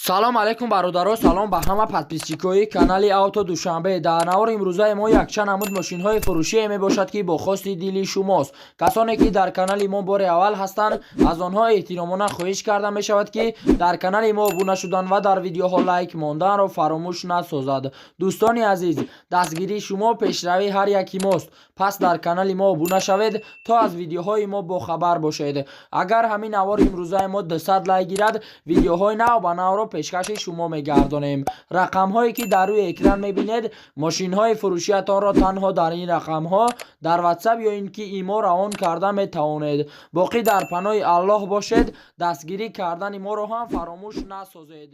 Салом алейкум, бародаро, салом ба ҳама подписчикои канали Авто Душанбе. Дар навори имрӯзаи мо якчанд намуд мошинҳои фурӯшие мебошад, ки бо хости дили шумост. Касоне ки дар канали мо бори аввал ҳастанд, аз онҳо эҳтиромона хоҳиш карда мешавад, ки дар канали мо обуна шудан ва дар видеоҳо лайк монданро фаромӯш насозад. Дӯстони азиз, дастгирии шумо пешравии ҳар яки мост, пас дар канали мо обуна шавед, то аз видеоҳои мо бохабар бошед. Агар ҳамин навори имрӯзаи мо 200 лайк гирад, видеоҳои нав ба навро пешкаши шумо мегардонем. Рақамҳое ки дар рӯи экран мебинед, мошинҳои фурӯшиятонро танҳо дар ин рақамҳо дар Ватсап ё ин ки Имо равон карда метавонед. Боқӣ дар паноҳи Аллоҳ бошед, дастгирӣ кардани моро ҳам фаромӯш насозед.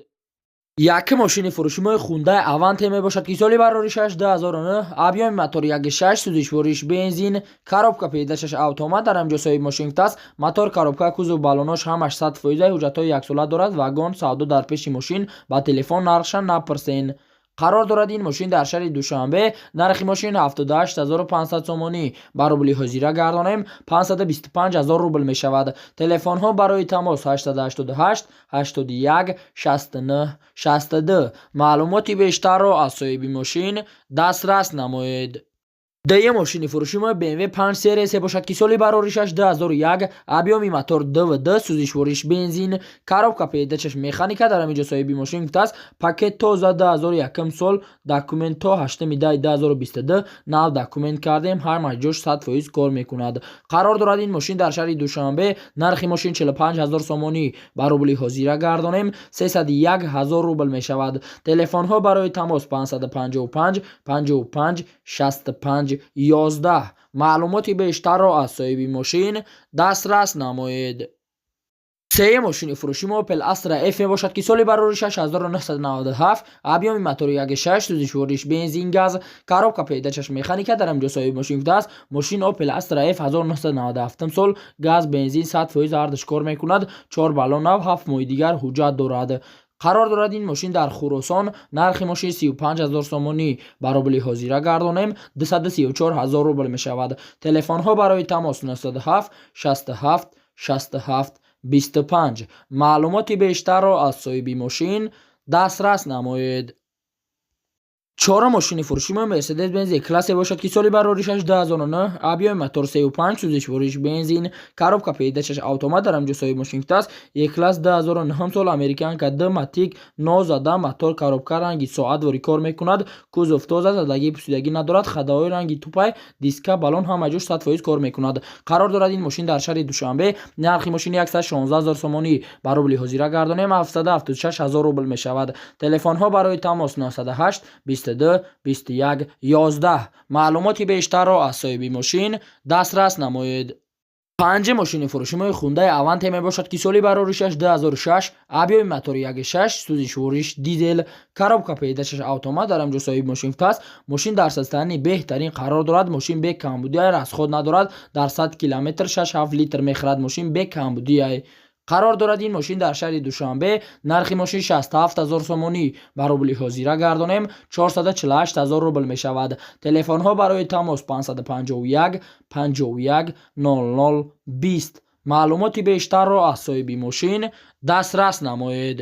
Якум мошини фурӯшимои Хундай Аванте мебошад, ки соли бароришаш 2009, объёми мотор 1,6, сӯзишвориш бензин, коробка передачаш автомат. Дар ҳамҷо соҳиби мошин гуфтааст: мотор, коробка, кузов, баллонош ҳамаш 100%, ҳуҷҷатҳои яксола дорад, вагон савдо дар пеши мошин, ба телефон нархша напурсен. Қарор дорад ин мошин дар шаҳри Душанбе. Нархи мошин 78 500 сомонӣ, ба рубли ҳозира гардонем, 525 000 рубл мешавад. Телефонҳо барои тамос 888 81 69 62. Маълумоти бештарро аз соҳиби мошин дастрас намоед. Дуюм мошини фурӯши мо BMW 5 Series бошад, ки соли бароришаш 2001, объёми мотор 2,2, сӯзишвориш бензин, коробка передачаш механика. Дар ҳамин ҷо соҳиби мошин гуфтааст: пакет тоза, 2001 сол, документ то 8.10.2022, нав документ кардем, ҳама ҷош 100% кор мекунад. Қарор дорад ин мошин дар шаҳри Душанбе. Нархи мошин 45 000 сомонӣ, ба рубли ҳозира гардонем, 301 000 рубл мешавад. Телефонҳо барои тамос 555 55 65 11. Маълумоти бештарро аз соҳиби мошин дастрас намоед. Сеюм мошини фурӯши мо Opel Astra F мебошад, ки соли бароришаш 1997, объёми мотори 1,6, сӯзишвориш бензин, газ, коробка передачаш механика. Дар ҳамҷо соҳиби мошин гуфтааст: мошин Opel Astra F 1997 сол, газ, бензин 100% ҳардуш кор мекунад, чор баллон нав, 7 моҳи дигар ҳуҷҷат дорад. Қарор дорад ин мошин дар Хуросон. Нархи мошин 35 ҳазор сомонӣ, ба рубли ҳозира гардонем, 234 ҳазор рубл мешавад. Телефонҳо барои тамос 97 67 67 25. Маълумоти бештарро аз соҳиби мошин дастрас намоед. Чорум мошини фурӯши мо Мерседес Бенз Классе бошад, ки соли бароришаш 2009, объёми мотор 3,5, сӯзишвориш бензин, коробка передачаш автомат. Дар ҳамҷо соҳиби мошин гуфтааст: Е-класс 2009 сол, американка, 2 матик, нозада, мотор, коробка ранги соатвори кор мекунад, кузов тоза, задагӣ пусидагӣ надорад, ходовой ранги тупай, диска, баллон ҳама ҷош 100% кор мекунад. Қарор дорад ин мошин дар шаҳри Душанбе. Нархи мошин 116 ҳазор сомонӣ, ба рубли ҳозира гардонем, 776 ҳазор рубл мешавад. Телефонҳо барои тамос 908 22 21 11. Маълумоти бештарро аз соҳиби мошин дастрас намоед. Панҷум мошини фурӯши мои Хундай Аванте мебошад, ки соли бароришаш 2006, объёми мотори 1,6, сӯзишвориш дизел, коробка передачаш автомат. Дар ҳамҷо соҳиби мошин гуфтааст: мошин дар состоянии беҳтарин қарор дорад, мошин бе камбудиай, расход надорад, дар 100 километр 6-7 литр мехӯрад, мошин бе камбудиай. Қарор дорад ин мошин дар шаҳри Душанбе. Нархи мошин 67 ҳазор сомонӣ, ба рубли ҳозира гардонем, 448 ҳазор рубл мешавад. Телефонҳо барои тамос 551 51 00 20. Маълумоти бештарро аз соҳиби мошин дастрас намоед.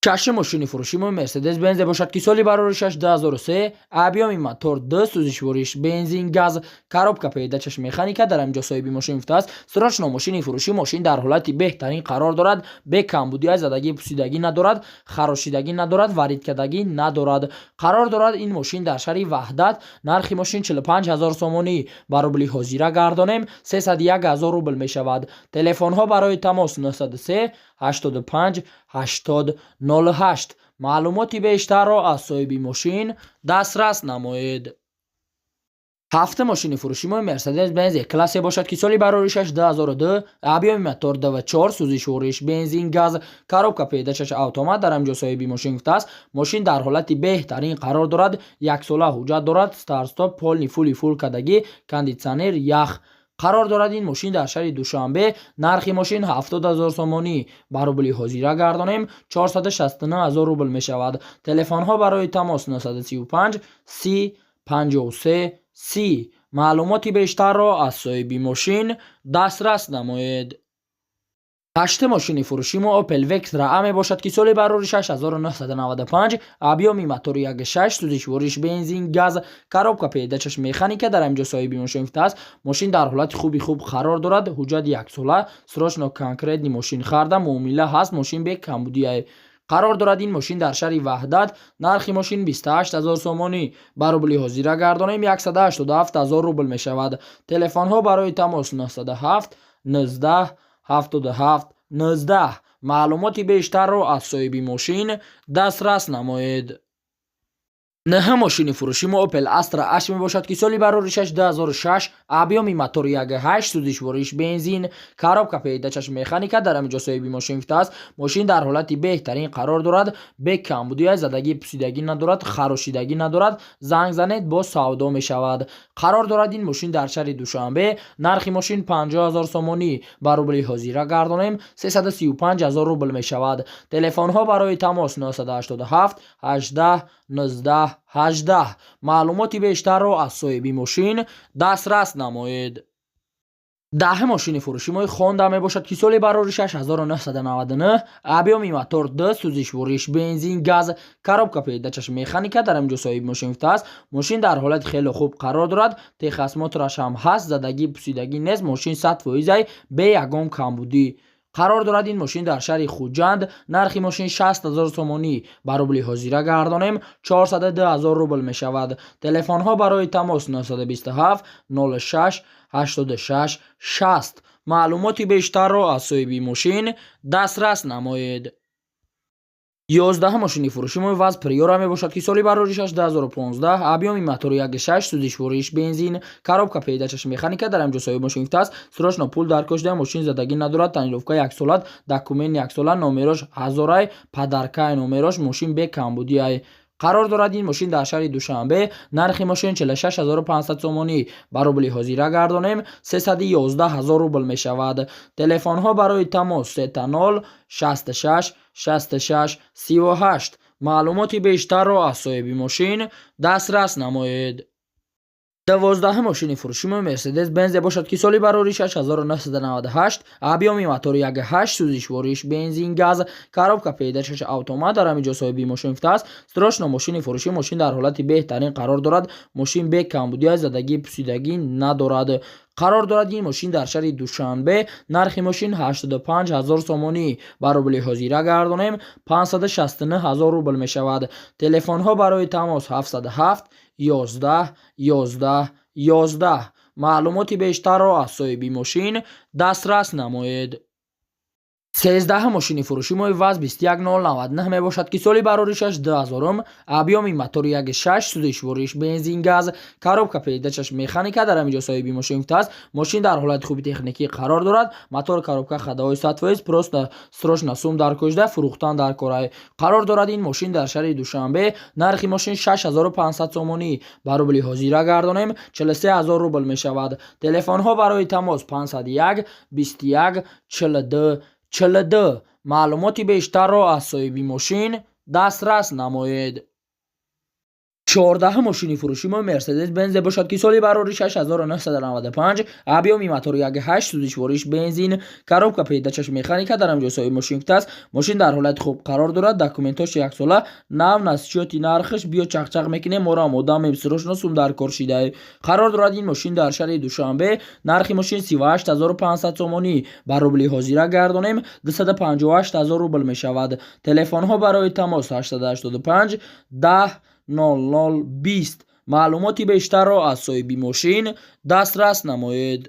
Шашум мошини фурӯши мо Мерседес Бензе бошад, ки соли бароришаш 2003, объёми мотор 2, сӯзишвориш бензин, газ, коробка передачаш механика. Дар ҳаминҷо соҳиби мошин гуфтааст: срочно мошини фурӯшӣ, мошин дар ҳолати беҳтарин қарор дорад, бе камбудиай, задагӣ пусидагӣ надорад, харошидагӣ надорад, варидкардагӣ надорад. Қарор дорад ин мошин дар шаҳри Ваҳдат. Нархи мошин 45 ҳазор сомонӣ, ба рубли ҳозира гардонем, 301 ҳазор рубл мешавад. Телефонҳо барои тамос 903 85 80 08. Маълумоти бештарро аз соҳиби мошин дастрас намоед. Ҳафтум мошини фурӯши мо Мерседес Бенз Классе бошад, ки соли бароришаш 2002, объёми мотор 2,4, сӯзишвориш бензин, газ, коробка передачаш автомат. Дар ҳаминҷо соҳиби мошин гуфтааст: мошин дар ҳолати беҳтарин қарор дорад, яксола ҳуҷҷат дорад, старт-стоп, полный, фули фул кардагӣ, кондитсионер, ях. Қарор дорад ин мошин дар шаҳри Душанбе. Нархи мошин 70 ҳазор сомонӣ, ба рубли ҳозира гардонем, 469 ҳазор рубл мешавад. Телефонҳо барои тамос 935 30 53 30. Маълумоти бештарро аз соҳиби мошин дастрас намоед. Ҳашти мошини фурӯши мо Opel Vectra A мебошад, ки соли барори 6995, объёми мотори 1.6, сӯзишвориш бензин, газ, коробка передачаш механика. Дар ҳаминҷо соҳиби мошин гуфтааст, мошин дар ҳолати хуби хуб қарор дорад, ҳуҷҷат яксола, срочно конкретный мошин харда, муомила ҳаст, мошин бе камбудия. Қарор дорад ин мошин дар шаҳри Ваҳдат. Нархи мошин 28 ҳазор сомонӣ, ба рубли ҳозира гардонем, 187 ҳазор рубл мешавад. Телефонҳо барои тамос 907 19 77 19. Маълумоти бештарро аз соҳиби мошин дастрас намоед. Ниҳ мошини фурӯши мо Opel Astra H мебошад, ки соли барори 2006, объёми мотори 1.8, сӯзишвориш бензин, коробка передачаш механика. Дар ҳаминҷо соҳиби мошин гуфтааст, мошин дар ҳолати беҳтарин қарор дорад, бе камбудия, задагӣ, пусидагӣ надорад, харошидагӣ надорад. Занг занед, боз савдо мешавад. Қарор дорад ин мошин дар шаҳри Душанбе. Нархи мошин 50 ҳазор сомонӣ, ба рубли ҳозира гардонем, 335 ҳазор рубл мешавад. Телефонҳо барои тамос 987 18 19 18. Маълумоти бештарро аз соҳиби мошин дастрас намоед. Даҳ мошини фурӯши мои Хонда мебошад, ки соли барори 6999, объёми мотор 2, сӯзишвориш бензин, газ, коробка передачаш механика. Дар ҳаминҷо соҳиби мошин гуфтааст, мошин дар ҳолати хеле хуб қарор дорад, техосмотраш ҳам ҳаст, задагӣ, пусидагӣ нест, мошин 100 фоизай, бе ягон камбудӣ. Қарор дорад ин мошин дар шаҳри Хуҷанд. Нархи мошин 60 ҳазор сомонӣ, ба рубли ҳозира гардонем, 402 ҳазор рубл мешавад. Телефонҳо барои тамос 927 06 86 60. Маълумоти бештарро аз соҳиби мошин дастрас намоед. 11 мошини фурӯши мо ВАЗ Приора мебошад, ки соли барори 2015, объёми мотори 1.6, сӯзишвориш бензин, коробка передачаш механика. Дар ҳаминҷо соҳиби мошин гуфтааст, срочно пул даркор шуда, мошин задагӣ надорад, тонировка яксола, документ яксола, номерош ҳазорай, подаркай номерош, мошин бе камбудиай. Қарор дорад ин мошин дар шаҳри Душанбе. Нархи мошин 46 500 сомонӣ, ба рубли ҳозира гардонем, 311 ҳазор рубл мешавад. Телефонҳо барои тамос 000 66 66 38. Маълумоти бештарро аз соҳиби мошин дастрас намоед. 12 мошини фурӯши мо Мерседес Бензе бошад, ки соли барори 6998, объёми мотори 1.8, сӯзишвориш бензин, газ, коробка передачаш автомат. Дар ҳамин ҷо соҳиби мошин гуфтааст, срочно мошини фурӯшӣ, мошин дар ҳолати беҳтарин қарор дорад, мошин бе камбудия, задагӣ, пусидагӣ надорад. Қарор дорад ин мошин дар шаҳри Душанбе. Нархи мошин 85 ҳазор сомонӣ, ба рубли ҳозира гардонем, 569 ҳазор рубл мешавад. Телефонҳо барои тамос 707 11 11 11. Маълумоти бештарро аз соҳиби мошин дастрас намоед. 13 мошини фурӯши мои ВАЗ 21099 мебошад, ки соли барори 2000, объёми мотори 1.6, сӯзишвориш бензин, газ, коробка передачаш механика. Дар ҳамин ҷо соҳиби мошин гуфтааст, мошин дар ҳолати хуби техникӣ қарор дорад, мотор, коробка, ходовой 100%, просто срочно сум даркор шуда, фурӯхтан даркорай. Қарор дорад ин мошин дар шаҳри Душанбе. Нархи мошин 6500 сомонӣ, ба рубли ҳозира гардонем, 43 ҳазор рубл мешавад. Телефонҳо барои тамос 501 21 42 42. Маълумоти бештарро аз соҳиби мошин дастрас намоед. 14 мошини фурӯши мо Мерседес Бензе бошад, ки соли барори 6995, объёми мотори 1.8, сӯзишвориш бензин, коробка передачаш механика. Дар ҳамин ҷо соҳиби мошин гуфтааст, мошин дар ҳолати хуб қарор дорад, документош яксола, нав. Насчёти нархаш биё чақчақ мекунем, моро одамем, срочно сум даркор шидае. Қарор дорад ин мошин дар шаҳри Душанбе. Нархи мошин 38 500 сомонӣ, ба рубли ҳозира гардонем, 258 ҳазор рубл мешавад. Телефонҳо барои тамос 885 10 00 20. Маълумоти бештарро аз соҳиби мошин дастрас намоед.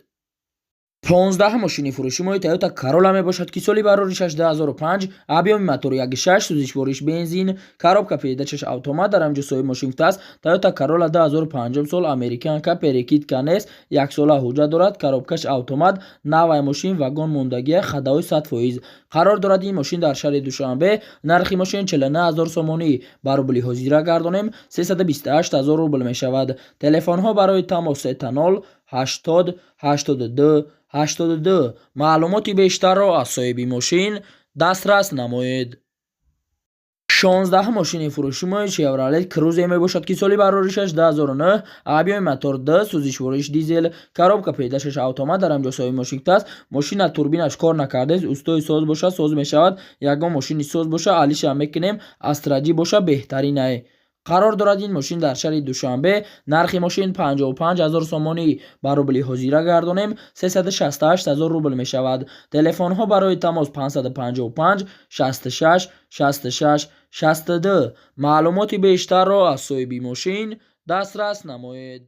15 мошини фурӯши мои Тойота Карола мебошад, ки соли барори 2005, объёми мотори 1.6, сӯзишвориш бензин, коробка передачаш автомат. Дар ҳамин ҷо соҳиби мошин гуфтааст, Тойота Карола 2005 сол, американка, перекидка нест, яксола ҳуҷҷат дорад, коробкаш автомат, навай мошин, вагон мондагия, ходовой 100%. Қарор дорад ин мошин дар шаҳри Душанбе. Нархи мошин 49 ҳазор сомонӣ, ба рубли ҳозира гардонем, 328 ҳазор рубл мешавад. Телефонҳо барои тамос 0 80 82 82. Маълумоти бештарро аз соҳиби мошин дастрас намоед. 16 мошини фурӯши Chevrolet Cruze мебошад, ки соли бароришаш 2009, объёми мотор 2, сӯзишвориш дизел, коробка передачаш автомат. Дар ҳамҷо соҳиби мошин аст. Мошина турбинаш кор накардааст, устои соз боша, соз мешавад. Ягон мошини соз боша, алиша мекунем. Астра Ҷи боша, беҳтаринае. Қарор дорад ин мошин дар шаҳри Душанбе. Нархи мошин 55 ҳазор сомонӣ, ба рубли ҳозира гардонем, 368 ҳазор рубл мешавад. Телефонҳо барои тамос 555 66 66 62. Маълумоти бештарро аз соҳиби мошин дастрас намоед.